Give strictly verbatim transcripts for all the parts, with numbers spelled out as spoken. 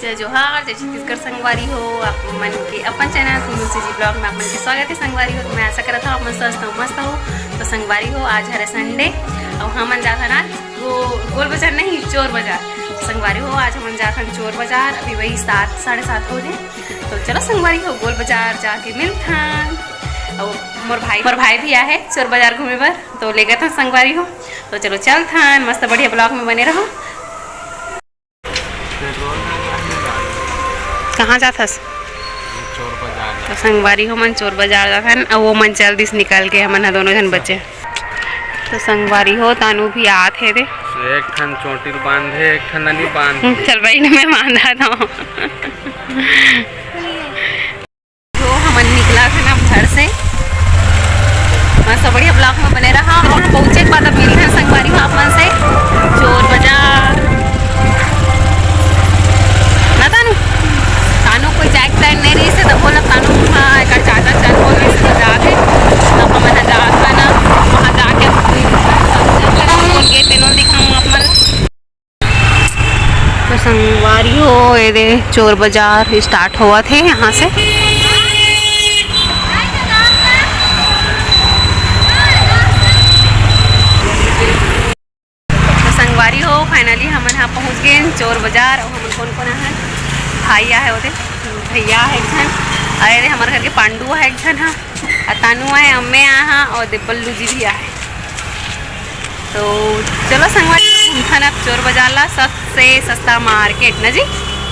जय जोहार, जय छत्तीसगढ़ संगवारी हो, आप मन के अपन चैनल कुंदन सीजी ब्लॉग में आप मन के स्वागत है संगवारी हो। तो मैं आशा करत हूँ आप मन स्वस्थ हो, मस्त हो। तो संगवारी हो, आज हरे संडे, और हमन जात हन आज वो गोल बाजार नहीं, चोर बाजार। संगवारी हो, आज हमन जात हन चोर बाजार, अभी वही सात, साढ़े सात हो गए। तो चलो संगवारी हो, गोल बाजार जाके मिलथन। और मोर भाई, मोर भाई भी आए है चोर बाजार घूमे बर, तो लेगत हन संगवारी हो। तो चलो चलथन, मस्त बढ़िया ब्लॉग में बने रहो। कहाँ जात हस? चोर बाजार। तो संगवारी हो, मन चोर बाजार जात हन, अउ वो मन चल दिस निकल के, हमन ह दोनों झन बचे। तो संगवारी हो, तानू भी आत हे दे। एक ठन चोटी ल बांधे, एक ठन ननी बांधे। चल भाई, मैं बांधा था। तो हमन निकला थे ना घर से। मस्त बढ़िया ब्लॉग में बने रहा। और पहुंचे के बाद अब मिलते हैं संगवारी हो आप मन से चोर बाजार। ना तानू, तानू कोई जाए के plan नहीं रही से, तो बोला तानू हाँ एक चाचा चल बोल रही से, तो जाके तो हमन जात ना वहाँ जाके बोल के तेनो दिखाऊँ आप मन। तो संगवारी हो, ये दे चोर बाजार start होवत हे यहाँ से। तो संगवारी हो, finally हमन हा पहुँच गए चोर बाजार। और हमन कौन कौन आहन? भाई आहे ओदे, भैया आहे एक झन, अउ ये दे हमर घर के पांडू आहे एक झन हा, अउ तानू आहे, अम्मे आहा और दे बल्लू जी भी आहे। तो चलो संगवारी हो, घूमथन अब चोर बाजार ला, सबसे सस्ता मार्केट ना जी,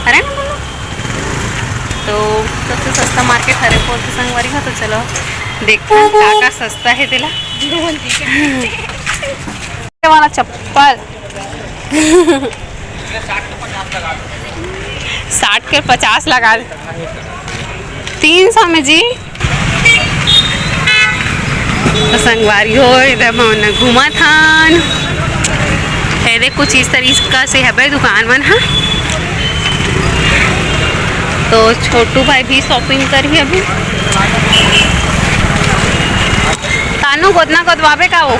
हरे ना बोलो? तो सबसे सस्ता मार्केट हरे बोलते संगवारी हो। तो चलो देखथन का का सस्ता है तेला। ये वाला चप्पल साठ के पचास लगा दे, तीन सौ में जी। तो संगवारी हो, इधर हमन घूमत हन। ये दे कुछ इस तरीका से हबे दुकान मन ह। तो छोटू भाई भी shopping करही अभी। तानू गोदना गोदवाबे का वो?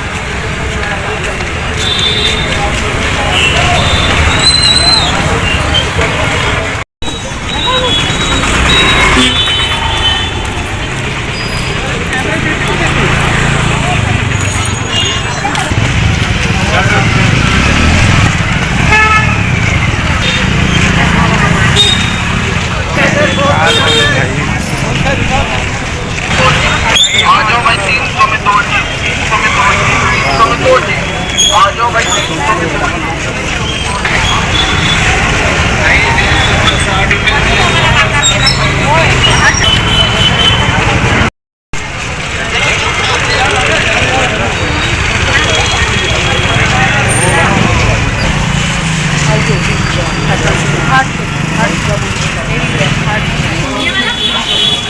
आ जाओ भाई, तीन सौ में दो जी, तीन सौ में दो जी, तीन सौ में दो जी। आ जाओ भाई, तीन सौ में दो जी।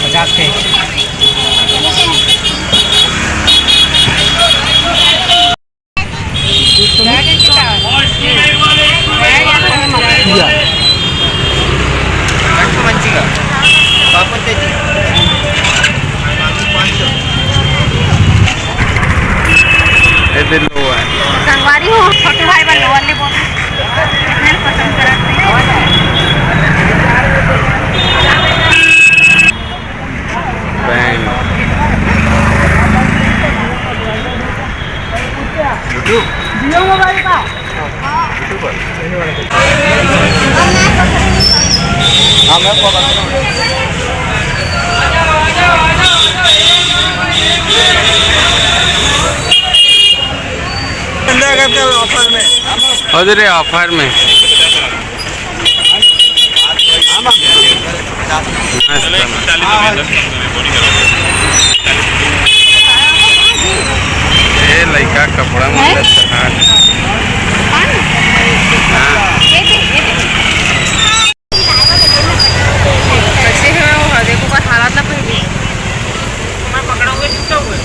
पचास के। ये दे लो है। संगवारी हो, छोटू भाई बन लो, वाले बोल। इतने पसंद करत नहीं। बैंग। YouTube? Jio mobile का? YouTuber। हाँ, मैं पकड़ रहा हूँ। Offer में। अरे, offer में। मस्त। ये लइका कपड़ा मतलब हैं? हाँ। हाँ। कैसे है वो? देखो, पर हालात ना पहले। मैं पकड़ोगे, छूटोगे।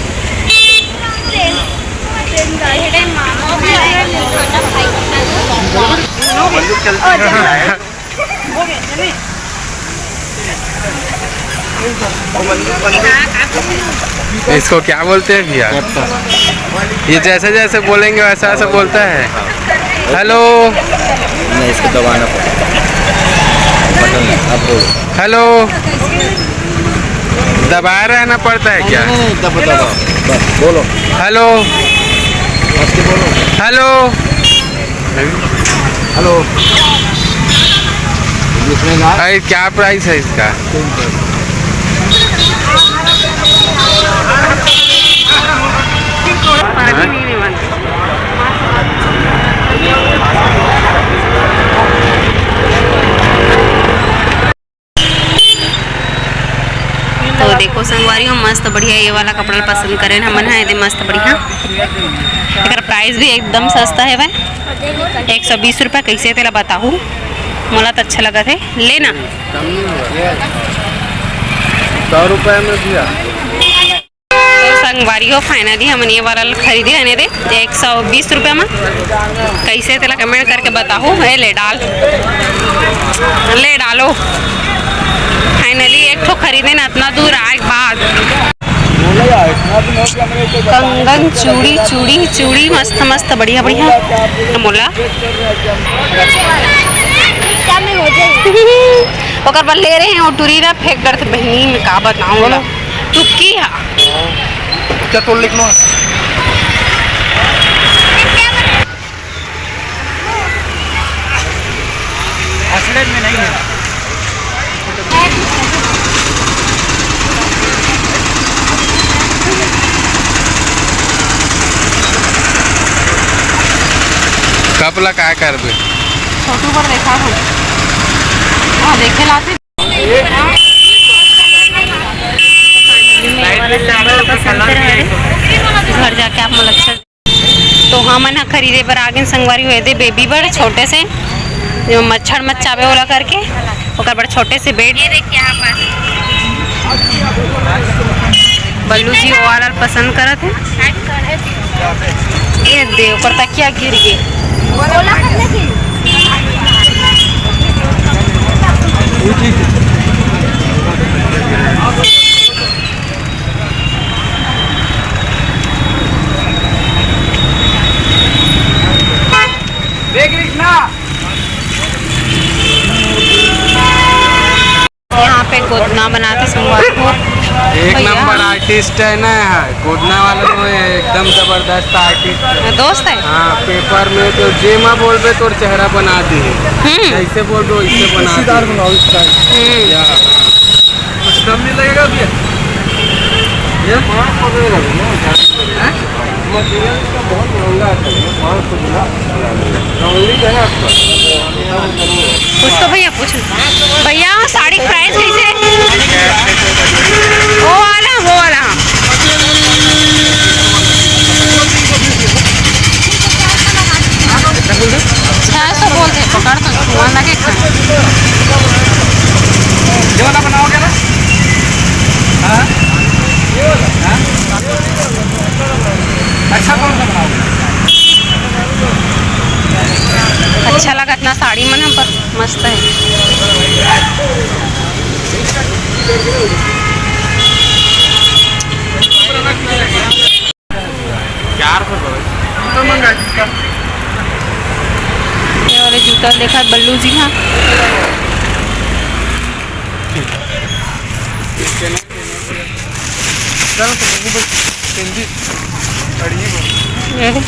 बंदूक चलती है। इसको क्या बोलते हैं भैया? ये जैसे जैसे बोलेंगे वैसा वैसा बोलता है। हेलो। नहीं, इसको दबाना पड़ेगा। हेलो, दबाए रहना पड़ता है क्या? नहीं, नहीं, दबा, दबा। बस, बोलो। हेलो। हंस के बोलो। हेलो। हेलो। अरे, क्या प्राइस है इसका? तो देखो संगवारी हो, मस्त बढ़िया ये वाला कपड़ा ल पसंद करेन हमन ह, एदे मस्त बढ़िया। एकर प्राइस भी एकदम सस्ता हेवय, एक सौ बीस रुपया। कइसे तेला बताहू, मोला तो अच्छा लगत हे, लेना। सौ रुपया में दिया। तो संगवारी हो, finally हमन ये वाला ल खरीदे हन एदे एक सौ बीस रुपया म। कइसे तेला comment करके बताहू। ए, ले डाल, ले डालो। Finally एक ठो खरीदेन अतना दूर आए के बाद। कंगन, चूड़ी, चूड़ी, चूड़ी, मस्त मस्त, बढ़िया बढ़िया। मोला ओकर बर ले रहे हैं, वो टूरी ना फेंक डरथे बहिनी, मैं का बताऊँ बोला। चुपकी हा। क्या तोड़ लिख लो? असड़े में नहीं है। कब ला काय करबे? छोटू पर देखा हो। हाँ, देखे लाते। घर जाके आप मन अच्छा। तो हमन ह खरीदे बर आगेन संगवारी हो, एदे बेबी बर छोटे से, जो मच्छर मत चाबे ओला करके, ओकर बर छोटे से बेड। बल्लू जी ओ वाला पसंद करत हे। ये दे, ओकर तकिया गिर गे। देख कृष्णा। यहाँ पे गोदना बनाते संगवारी हो। एक भैया। नंबर आर्टिस्ट है ना यहाँ, गोदना वाला तो एकदम जबरदस्त आर्टिस्ट है। दोस्त है? हाँ, पेपर में तो जेमा बोलबे तोर चेहरा बना दी है। हम्म। जैसे बोल दो, इससे बना दी। बनाओ इस टाइम। हम्म। या, हाँ। कुछ कम नहीं लगेगा भैया? ये? हैं? मटेरियल तो बहुत महंगा आता है, पाँच सौ गुना। पूछ तो भैया, पूछ। भैया, साड़ी के प्राइस कैसे है? वो वाला, वो वाला, हाँ। छह सौ बोल दे, पकड़ तो छुआ लगे। ये वाला बनाओगे ना? हाँ? ये वाला? हाँ? अच्छा, कौन सा बनाओगे? अच्छा लगत ना साड़ी मन ह, पर मस्त है। चार सौ तो मंगा जिसका। ये वाले जूता देखा बल्लू जी, हाँ। चलो तो बबू बस हिंदी बढ़िया बोल। ये है।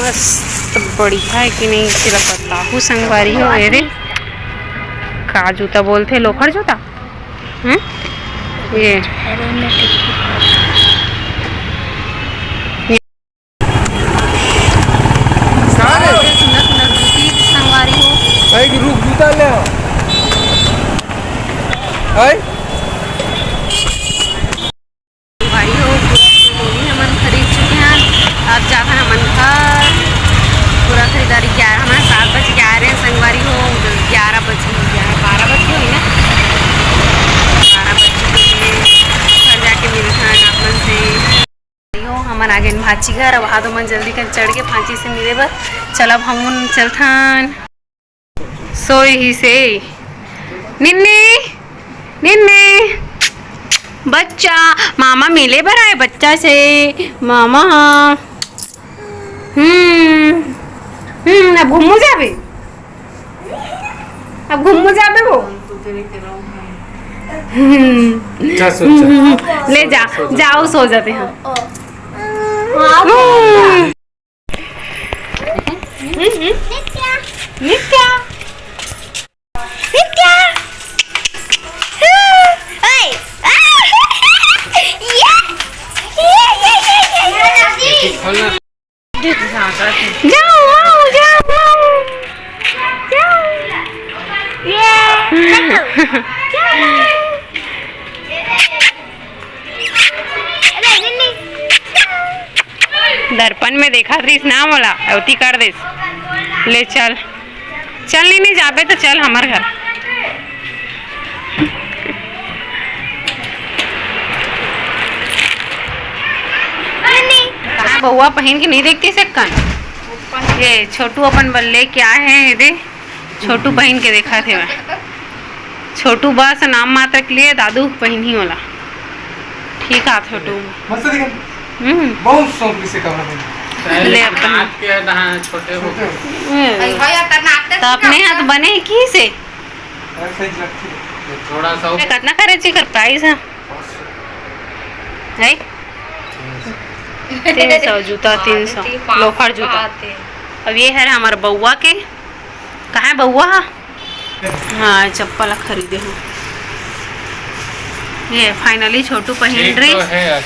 मस्त बढ़िया है कि नहीं, तेला बताहू संगवारी हो। ये रे, का जूता बोलथे, लोफर जूता। हम्म? ये। सुंदर सुंदर जूती संगवारी हो। भाई, रुक, जूता ले आओ। भाई। संगवारी हो, पूरा गोभी हमन खरीद चुके हैं। अब जाथन हमन घर। पूरा खरीदारी ग्यारह, हमन सात बजे के आए रहे हैं संगवारी हो, ग्यारह बजे, ग्यारह, बारह बजे होही ना, बारह बज चुके हैं। घर जाके मिलथन आप मन से। हो, हमन आ गेन भांची घर। अब हादो मन जल्दी कन चढ़ के भांची से मिले बर। चल, अब हमन चलथन। सोए ही से। निन्नी, निन्नी, बच्चा, मामा मिले बर आए बच्चा से। मामा, हम्म, हम्म, अब घूमू जाबे। अब घूमू जाबे वो। हम्म। जा, सो जा। ले जा, सो जा। जाओ, सो जाते हैं। हम्म, हम्म। नित्या। नित्या। नित्या। ओए। ये। ये, ये, ये, ये, ये। जाओ, आओ, जाओ, आओ। जाओ। ये। जाओ। जाओ। दर्पण में देखत रहिस ना मोला, अवती कर देस। ले चल, चल नी, नी जाबे तो चल हमर घर। कहाँ बउआ पहिन के नहीं देखती से कन? ये छोटू अपन बर लेके आए हैं, ये दे। छोटू पहिन के देखा थे मैं। छोटू बस नाम मात्र के लिए दादू पहिनही वाला। ठीक आ छोटू। मस्त दिखत। हम्म। बहुत शौक से कपड़ा पहने। ले अपन। नाक के दाएं छोटे हो गए। हम्म। भाई, भाई, आता नाक तो अपने हाथ बने की से? अरे, सही लगती है। थोड़ा सा ये कितना करे जी कर प्राइस है? है? तीन सौ जूता, तीन सौ। लोफर जूता। अब ये है हमारे बउआ के। कहाँ है बउआ? हाँ, चप्पल खरीदे हूँ। ये finally छोटू पहिन ठीक रही। तो है यार।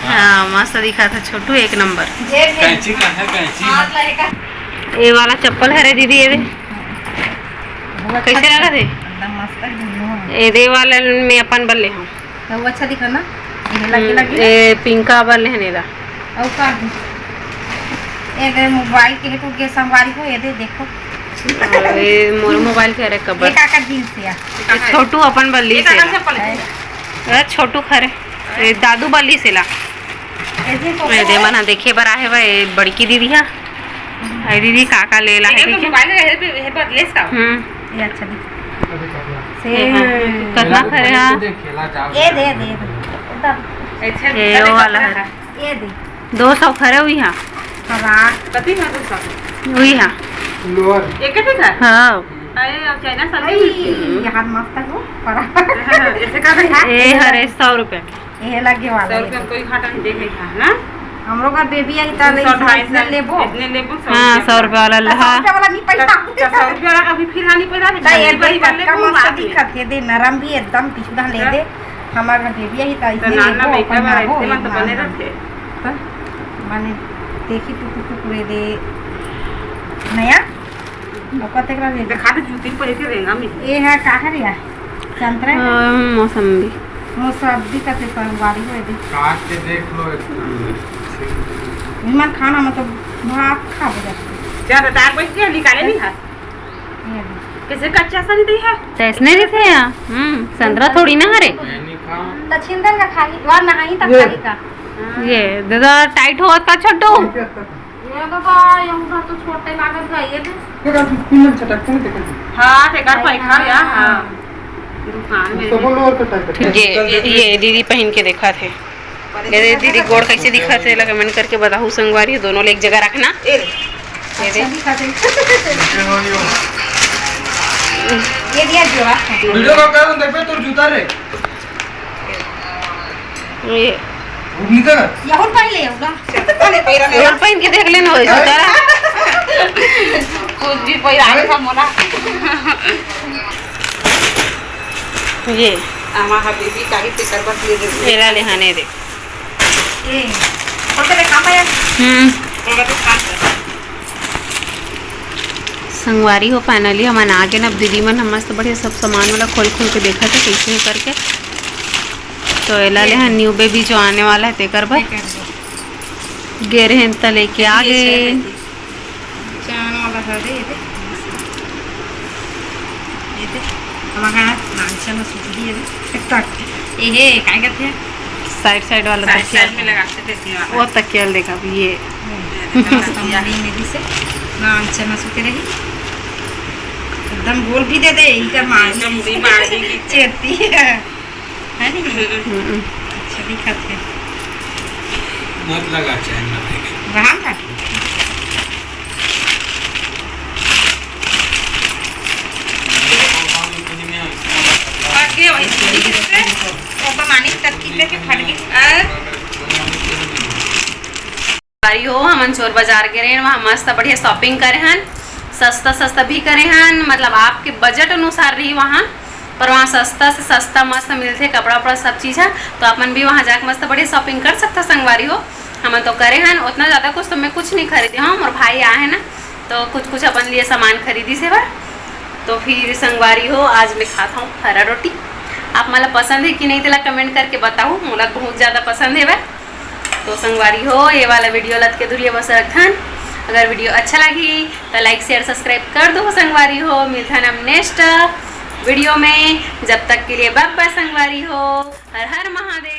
हाँ, मस्त दिखा था छोटू, एक नंबर। कैंची कहाँ है, कैंची? ये वाला चप्पल हरे दीदी, ये दे। कैसे लगा थे? एकदम मस्त है, दुनों है। ये दे वाला में अपन बल्ले हूँ। तो वो अच्छा दिखा ना, ये लगे, हम्म, लगे। ये पिंका बल्ले है नीला। और का है? ये दे मोबाइल के टूट गया संगवारी को, ये दे देखो। अरे, मोर मोबाइल के हरे कबर। ये काकर जींस या? ये छोटू अपन बल्ली ये से काकर ला। चप्पल है? अरे, छोटू खरे। ये दादू बल्ली से ला। ये देखो। ये दे मना देखे बर आहे भाई, बड़की दीदी हा। अरे दीदी, काका ले ला है, ये तो ठीक है? मोबाइल है, ये पे, ये पर लेस का। हम्म। ये अच्छा दिख। ये हाँ। कितना खरे हा? ये दे, दे, दे। उधर। अच्छा, ये वो वाला है। ये दे। दो सौ खरे हुई हा। हाँ। कति है दो सौ? हुई हा। लोअर। एक ही है? हाँ। अरे, अब चाइना साल भाई, में ये हाथ मस्त है वो, परा। हाँ, ऐसे कर रही है। ये हरे सौ रुपए। ये लगे वाला सौ है। रुपए में कोई घाटा नहीं देखे था ना? हम लोग का बेबी आई था, दो सौ, ढाई सौ, इतने लेबो। इतने लेबो, सौ हाँ, रुपया सौ रुपया वाला तो लहा। सौ रुपया वाला नहीं पैसा। तो सौ रुपया वाला अभी फिर हानि पैसा नहीं, तो ये बड़ी बड़ी बड़ी मस्त दिखत है, दे नरम भी एकदम, पिछुड़ा ले दे। हमारा बेबी आई था, तो इतने नाना लेबो, बेटा अपन वाला नहाबो, इतने मन तो बने रहते। तो माने देखी टुकुर टुकुर दे नया। ओकर तेकरा ले। देखा दे, जूती पहिर के रेंगा में। ए है का हरिया? संतरा? हाँ, मौसम्बी। मौसम्बी का ते संगवारी होए दे। काट के देख लो इसको। इमन खाना में तो भात खा बजा। जा तो तार बैठ के निकाले नहीं हाथ। ये दे। कैसे कच्चा सा नहीं दे है? तो इसने भी थे यहाँ। हम्म, संतरा थोड़ी ना हरे। मैं नहीं खाऊं। तो छिंदन का खाली, वा नहीं तो ये। खाली का। ये दादा टाइट होत का छोटू। ये तो बा, ये उधर तो छोटे लागत बा, ये दे। ये का कुंदन छटक के देखा। हाँ, ते कर पाई खा या, हाँ। दुकान में। तो बोलो और कटा है। ये, ये, ये दीदी पहन के देखा थे। ये दे दीदी गोड़ कैसे दिखा थे, लगे मन करके बताहू संगवारी, दोनों ले एक जगह रखना। ये दे। ये दे। ये दिया जोड़ा है। वीडियो का कारण देख बे तोर जूता रे। ये। घूमनी का? यहुर पहले होगा। यहुर पहन के देख लेना हो जूता। कुछ भी पहिरा के था मोला। ये। आमा हा बेबी का ही तेकर बस ले दे। एला ले हाने दे। ए, खोल के देखा पाया? हम्म। खोल के देखा। संगवारी हो, finally हमन आ गए ना। अब दीदी मन ह मस्त बढ़िया सब सामान वाला खोल खोल के देखा थे कैसे हे करके। तो एला ले हन न्यू बेबी जो आने वाला है तेकर बर। गे रहेन त लेके आ गए। चान वाला हरे, ये दे। ये दे। हमारा नानचन में सूत दिए दे। तक। ये हे, काय कहते हैं? साइड साइड वाला साइड तकिया। साइड में लगाते थे इसमें वाला। वो तकिया देखा भी ये। एकदम मस्त मुड़ी मेरी से। नानचन में सूते रही। एकदम गोल भी दे दे, इनका मार एकदम मुड़ी मार देगी। चेती है। है नी? हम्म। अच्छा दिखत हे। मत लगा चैन में भाई। रहा था? ओकर मानिस तक की करके फट गई। और संगवारी हो, हमन चोर बाजार गे रहेन, वहाँ मस्त बढ़िया shopping करे हन, सस्ता सस्ता भी करे हन, मतलब आपके budget अनुसार रही वहाँ, पर वहाँ सस्ता से सस्ता मस्त मिलथे कपड़ा उपड़ा सब चीज़ है। तो आप मन भी वहाँ जाके मस्त बढ़िया shopping कर सकता संगवारी हो। हमन तो करे हन, उतना ज़्यादा कुछ तो मैं कुछ नहीं खरीदे हूँ, मोर भाई आए हैं ना, तो कुछ कुछ अपन लिए सामान खरीदी से बा। तो फिर संगवारी हो, आज मैं खात हूँ फरा रोटी। आप मन ला पसंद है कि नहीं, तेला comment करके बताओ, मोला बहुत ज़्यादा पसंद है बा। तो संगवारी हो, ये वाला video लत के दूरिया बस रखन। अगर video अच्छा लगी तो like, share, subscribe कर दो संगवारी हो। मिलथन अब next video में, जब तक के लिए bye bye संगवारी हो। हर हर महादेव।